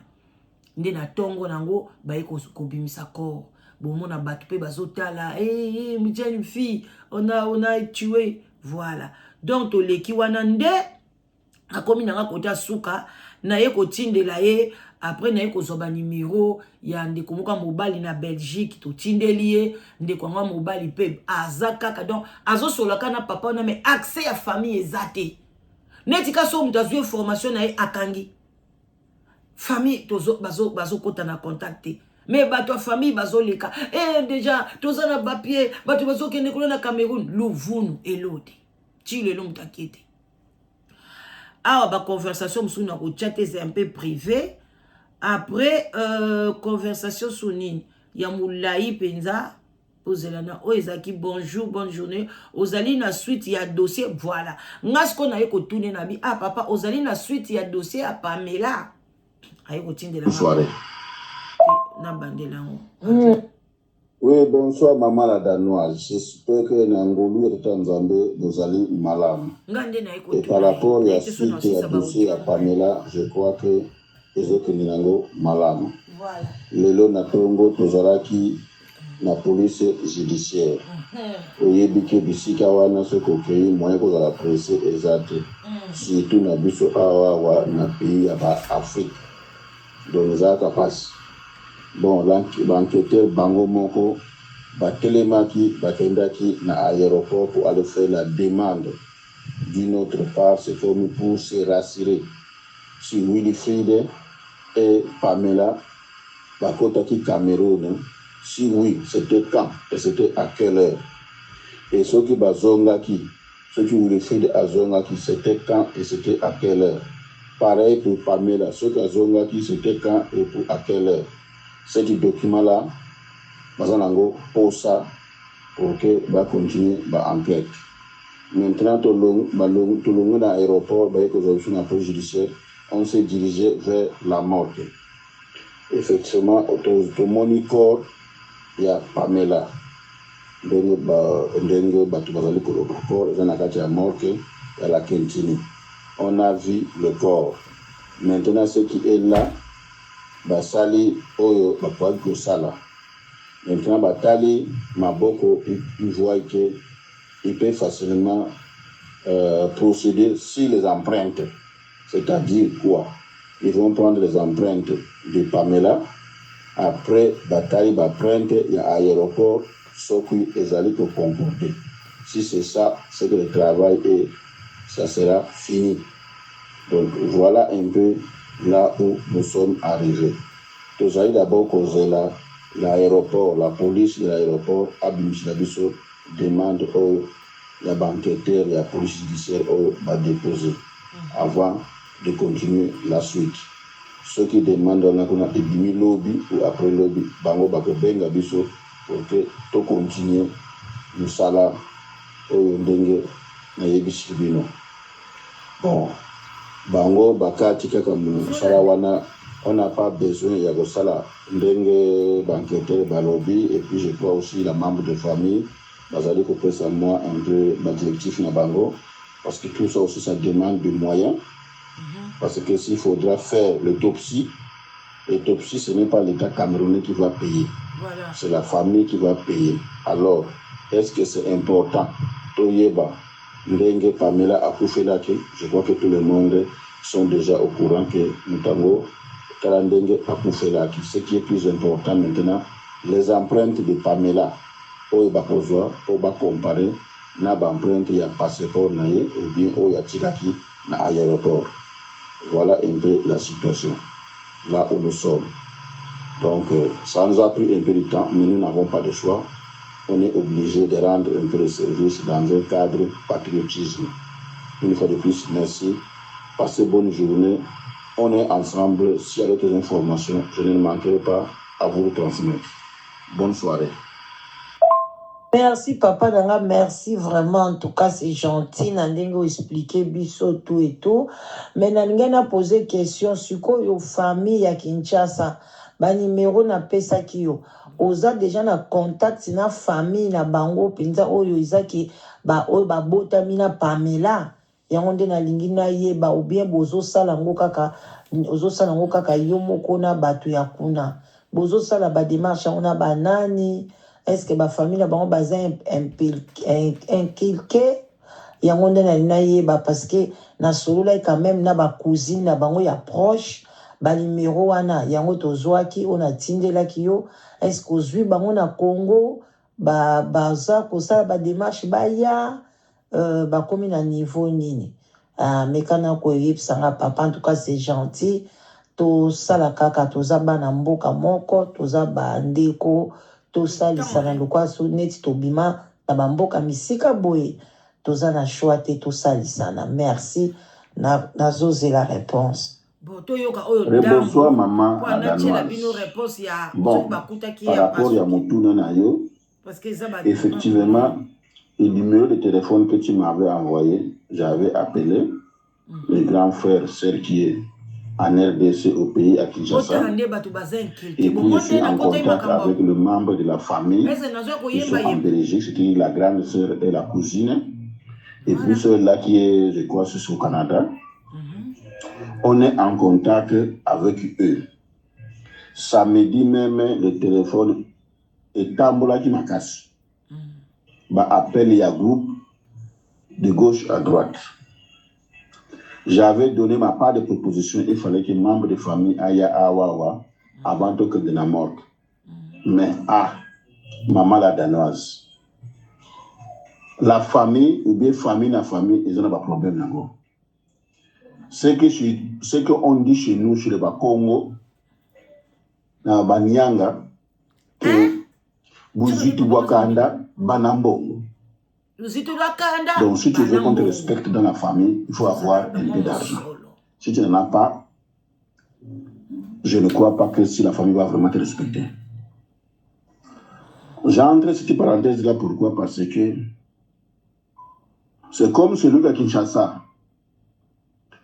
nde na ntongo nango baye kobimisa corps bomona bato mpe bazotala hey, hey, jeune fille on a tué. Voilà, donc toleki wana nde akomi nanga kota suka naye kotindela ye après naye kozwa banimero ya ndeko moko ya mobali na Belgique totindeli ye ndeko yango ya mobali mpe aza kaka donc azosolaka na papa wana mais accès ya famille eza te neti kasi oyo moto azwi information na ye akangi famille bazokota bazo na contact te mais bato ya famille bazoleka e déjà toza na bapier bato bazokende kuna na Cameroun luvunu elo te ti lelo moto akie te awa baconversation mosusu na kotia te c'est un peu privé. Après conversation su nini ya molai mpenza ozela na oyo ezalaki bonjour, bonne journée, ozali na suite ya dossier. Voilà, nga sikoyo naye kotune na bi ah papa ozali na suite ya dossier ya Pamela aye kotindela Soirée. Na bandela yango. Oui, bonsoir maman la danoise. J'espère que na ngolu ya tata Nzambe bozali malamu. Nga nde naye Et par rapport ya suite ya dossier ya Pamela, je crois que ezokende nango malamu. Voilà. Lelo na ntongo tozalaki na police judiciaire. Oyebi ke bisika wana soki okei moyen kozala presse eza te. Surtout na biso awa awa na pays ya ba Afrique. Donc ezalaka mpasi. Bon, baenquêteur bango moko batelemaki bakendaki na aéroport pour aller faire la demande. D'une autre part, c'est comme pour se rassurer si Wilfried et Pamela bakotaki Cameroun, si oui, c'était quand et c'était à quelle heure, et soki bazongaki, soki Wilfried azongaki, c'était quand et c'était à quelle heure. Pareil pour Pamela, soki azongaki, c'était quand et pour à quelle heure. Cet document là baza nango posa pour que bacontinue baenquête. Maintenant tolongwe na aéroport baye kozwa biso na police judiciaire, on s'est dirigé vers la morgue. Effectivement, tomoni corps ya Pamela ndenge ndenge bato bazali koloba corps eza na kati ya morgue ya la Kentini. On a vu le corps. Maintenant, ce qui est là, basali oyo bakokaki kosala. Maintenant batali maboko, il voit que il peut facilement procéder sur les empreintes. C'est-à-dire quoi? Ils vont prendre les empreintes de Pamela, après batali baempreinte ya aéroport soki ezali koconcorder. Si c'est ça, c'est que le travail est, ça sera fini. Donc voilà un peu là où nous sommes arrivés. Tozali d'abord kozela na aeroport, la police de l'aeroport abimisela biso demande oyo ya ba enqueteurs ya police judiciaire oyo ba deposer avant de continuer la suite. Soki demande wana kuna ebimi lobi ou après lobi, bango bakobenga biso pour que to continuer mosala oyo ndenge nayebisiki bino. Bon, bango bakati kaka mosala wana, on n'a pas besoin ya kosala ndenge ba enquêteurs balobi et puis je crois aussi la membre de famille bazali kopesa moi un peu ba directifs na bango parce que tout ça aussi ça demande de moyens parce que s'il faudra faire l'autopsie, l'autopsie ce n'est pas l'État camerounais qui va payer. Voilà. C'est la famille qui va payer. Alors, est-ce que c'est important toyeba ndenge Pamela akufelaki? Je crois que tout le monde sont déjà au courant que motango tala ndenge akufelaki. Ce qui est plus important maintenant, les empreintes de Pamela oyo bakozwa mpo bacomparer na baempreinte ya passeport na ye ou bien oyo atikaki na aéroport. Voilà un peu la situation là où nous sommes. Donc, ça nous a pris un peu de temps, mais nous n'avons pas de choix. On est obligé de rendre un peu le service dans un cadre patriotisme. Une fois de plus, merci. Passez bonne journée. On est ensemble. S'il y a d'autres informations, je ne manquerai pas à vous le transmettre. Bonne soirée. Merci papa na nga, merci vraiment, en tout cas c'est gentil na ndenge oexpliquer biso tout et tout. Mais nalingai na poser question sikoyo, famille ya Kinshasa, banimero napesaki yo, oza déjà na contact na famille na bango mpenza oyo ezaki oyo babotami na Pamela? Yango nde nalingi nayeba, ou bien bozosala yango kaka, ozosala yango kaka yo moko na bato ya kuna? Bozosala badémarche yango na banani? Est-ce bafamille na bango baza impliqué? Yango nde nalingi nayeba, parce que nasololaki quand même na bacousine na bango ya proche. Banimero wana yango tozwaki oyo natindelaki yo, est-ce ozwi bango na Congo? Baza kosala badémarche baya, bakomi na niveau nini? Mekana koyebisanga papa. En tout cas c'est gentil, tosala kaka, toza bana mboka moko, toza bandeko, tosalisana lokwa so neti tobima na bamboka misika boye, toza na choix te, tosalisana. Merci, nazozela réponse. Bon, toyoka oyo. Bonsoir maman. Natiela bino réponse ya bon, bakutaki. Par rapport ya motuna na yo, parce que eza effectivement, le numéro de téléphone que tu m'avais envoyé, j'avais appelé le grand frère, celle qui est en RDC, au pays, à Kinshasa. Et puis je suis en contact avec le membre de la famille qui sont en Belgique, c'est-à-dire la grande sœur et la cousine. Et puis celle-là qui est, je crois, au Canada. On est en contact avec eux. Samedi même, le téléphone etambolaki makasi. Ba appel ya groupe de gauche à droite. J'avais donné ma part de proposition. Il fallait que membre de famille aya awawa avant que de la morgue. Mais ah, maman la Danoise. La famille, ou bien famille na famille, ils ont un problème. Ce qu'on dit chez nous, chez les Bakongo, na Banyanga, que Buzitu bwa kanda, bana mbongo. Donc, si tu veux qu'on te respecte dans la famille, il faut avoir un peu d'argent. Si tu n'en as pas, je ne crois pas que si la famille va vraiment te respecter. J'entre cette parenthèse là, pourquoi? Parce que c'est comme celui à Kinshasa.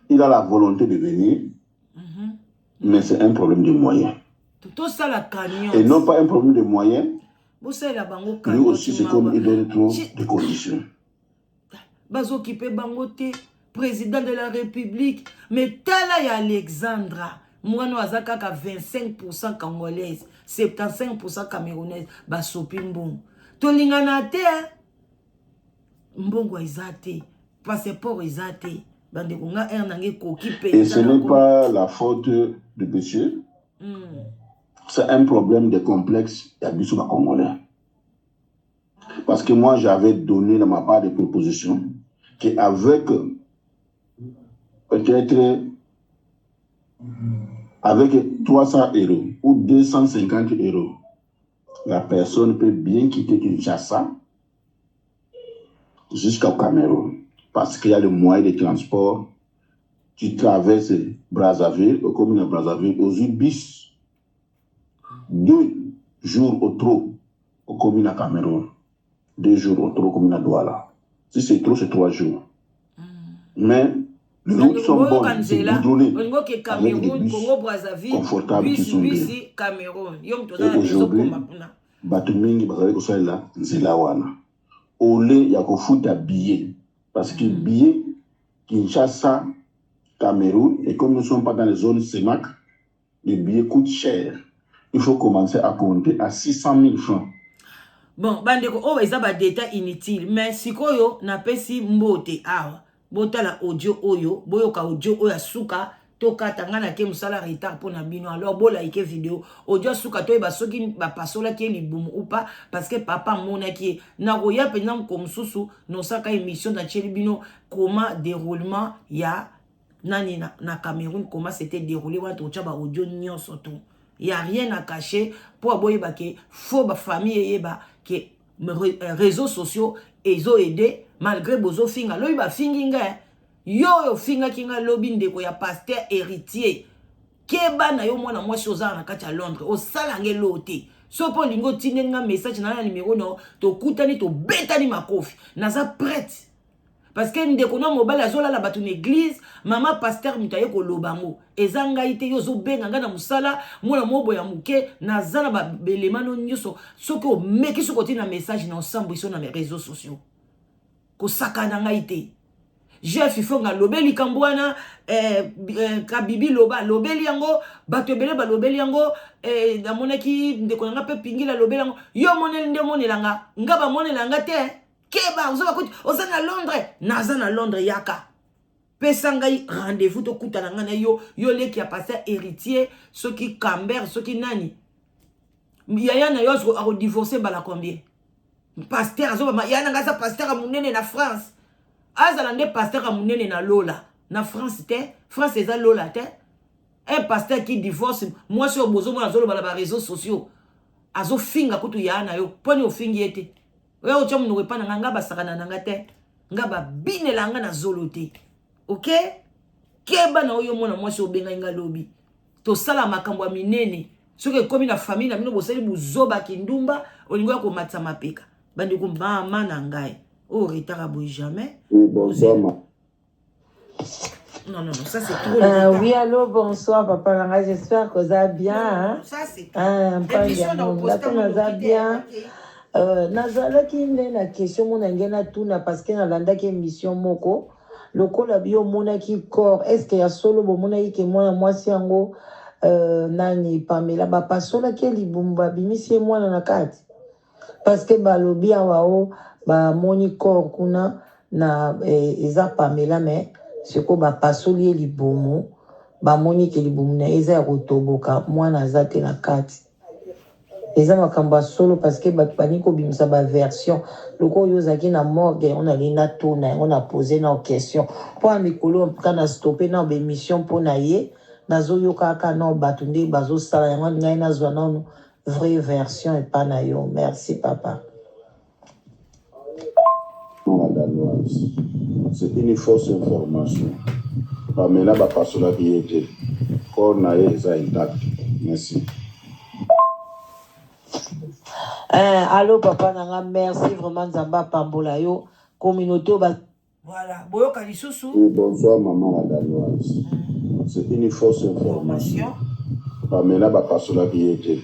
Il a la volonté de venir, mais c'est un problème de moyens. Et non pas un problème de moyens. Lui aussi, c'est comme il donne trop de conditions. Bazokipe bango te, président de la République. Mais tala ya Alexandra, mwana aza kaka 25 congolaise, 75 camerounaise. Basopi mbongo, tolingana te, mbongo eza te, passeport eza te. Bandeko, nga aire nanga ekoki. Et ce n'est pas la faute de monsieur. C'est un problème de complexe ya biso bacongolais, parce que moi, j'avais donné dans ma part de proposition qu'avec peut-être avec 300 euros. ou 250 euros, la personne peut bien quitter Kinshasa jusqu'au Cameroun parce qu'il y a le moyen de transport. Tu traverses Brazzaville, au commune de Brazzaville, aux bus, 2 jours au trop, au commune à Cameroun. 2 jours au trop, commune à Douala. Si c'est trop, c'est 3 jours. Mais les routes sont bonnes, c'est goudronné. Avec des bus Congo Brazzaville, confortables qui bus, sont bien. bus Cameroun. Yo moto Et aujourd'hui, bato mingi bazali kosalela nzela wana ole ya kofuta billet, parce que billet Kinshasa Cameroun, et comme nous ne sommes pas dans les zones CEMAC, le billet coûte cher. Il faut commencer à compter à 600 000 francs. Bon, bandeko, oyo eza badétails inutile, mais sikoyo napesi mbote awa. Botala audio oyo, boyoka audio oyo ya suka, tokata. Ngai nake mosala retard mpo na bino, alors bolike video. Audio ya suka, toyeba soki bapasolaki ye libumu ou pas, parce que papa amonaki ye. Nakoya mpenza moko mosusu, nosaka émission, natieli bino comment déroulement ya nani na Cameroun, comment c'était déroulé wana. Totya baaudio nyonso to ya rien à cacher mpo aboyeba ke fo bafamille eyeba ke réseaux sociaux ezoaider malgré bozofinga. Lobi bafingi ngai, yo oyo ofingaki ngai lobi, ndeko ya pasteur Héritier, keba na yo. Mwana mwasi ozala na kati ya Londres, osalanga elo te. So mpo olingi otindeli nga message na numéro na, tokutani, tobetani makofi. Naza prête, parce que ndeko na mobali azolala bato na église. Mama pasteur, moto aye koloba yango eza ngai te. Yo ozobenga ngai na mosala, mwana mobo ya moke, naza na babelemano nyonso. Soki omeki, soki otina message na osambwiso na réseaux sociaux, kosaka na ngai te. Jeff Ifonga alobeli likambo wana, Kabibi loba alobeli yango, bato ebele balobeli yango. Namonaki ndeko na nga mpe Pingila alobeli yango. Yo omoneli nde omonelanga nga, bamonelanga te. Keba, ozoba kuti oza na Londres, naza na Londres. Yaka, pesa ngai rendez-vous, tokutana ngai na yo. Yo leki ya pasteur Héritier, soki Camber, soki nani, yaya na yo akodivorce bala combien? Pasteur azobama, yaya na ngai aza pasteur ya monene na France. Azala nde pasteur ya monene na lola, na France te. France eza lola te. Un pasteur qui divorce mwasi oyo bozomona azoloba na baréseaux sociaux, azofinga kutu yaya na yo. Mponi ofingi ye te? Oya otya monoko epa na ngai. Nga basakana na nga te, nga babinela nga na zolo te. Ok, keba na oyo mwana mwasi obengai nga lobi. Tosala makambo ya minene. Soki ekomi na famille na bino, bosali buzoba, kindumba, olingi oya komatisa mapeka. Bandeko, mama na ngai oyo retard boye jamais. Oui, bonsoir. Non, non, non, ça c'est trop. Oui, allô, bonsoir, papa Nanga, j'espère que vous allez bien. Non, non, ça c'est trop. Émission bien. Nazalaki nde na question mo na ngai natuna, parce que nalandaki émission moko lokola bio omonaki corps. Est ce que ya solo bomonaki ke mwana mwasi yango, nani, Pamela, bapasolaki ye libumu, babimisi ye mwana na kati? Parce que balobi awa o bamoni corps kuna na eza Pamela, mais sikoyo bapasoli ye libumu, bamoni ke libumu na ye eza ya kotoboka, mwana aza te na kati. Eza makambo ya solo? Parce que bato balingi kobimisa baversion lokola oyo ozalaki na morgue. Yango nalingi natuna, yango na pose na question mpo ya mikolo ka na stoppe na baémission mpo na ye. Nazoyoka kaka na bato nde bazosala yango. Ngai nazwa nano vraie version epa na yo. Merci, papa. La Danoise. C'est une fausse information. Pamela bapasolaki ye te. Corps na ye eza intact. Merci. Allo papa na nga, merci vraiment, Nzambe apambola yo. Communauté oyo ba Voilà, boyoka lisusu. Oui, bonsoir maman la Danoise. C'est une fausse information. Information. Pamela bapasolaki ye te.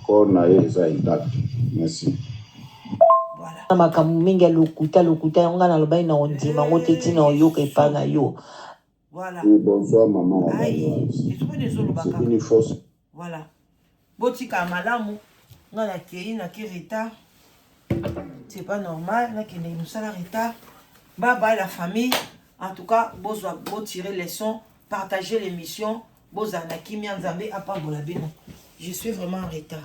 Corps na ye eza intact. Merci. Voilà. Na makambo mingi ya lokuta lokuta, yango ngai nalobaki na ondima yango te, ntina oyoka epa na yo. Voilà. Oui, bonsoir maman la Aïe, Danoise. esiko ezoloba C'est kaka. une fausse Voilà. Botika malamu. Nga nakei, nake retard. C'est pas normal, nakende mosala retard. Bye bye la famille. En tout cas, bozwa botirer leçon, partager l'émission, bozala na kimia, Nzambe apambola bino. Je suis vraiment en retard.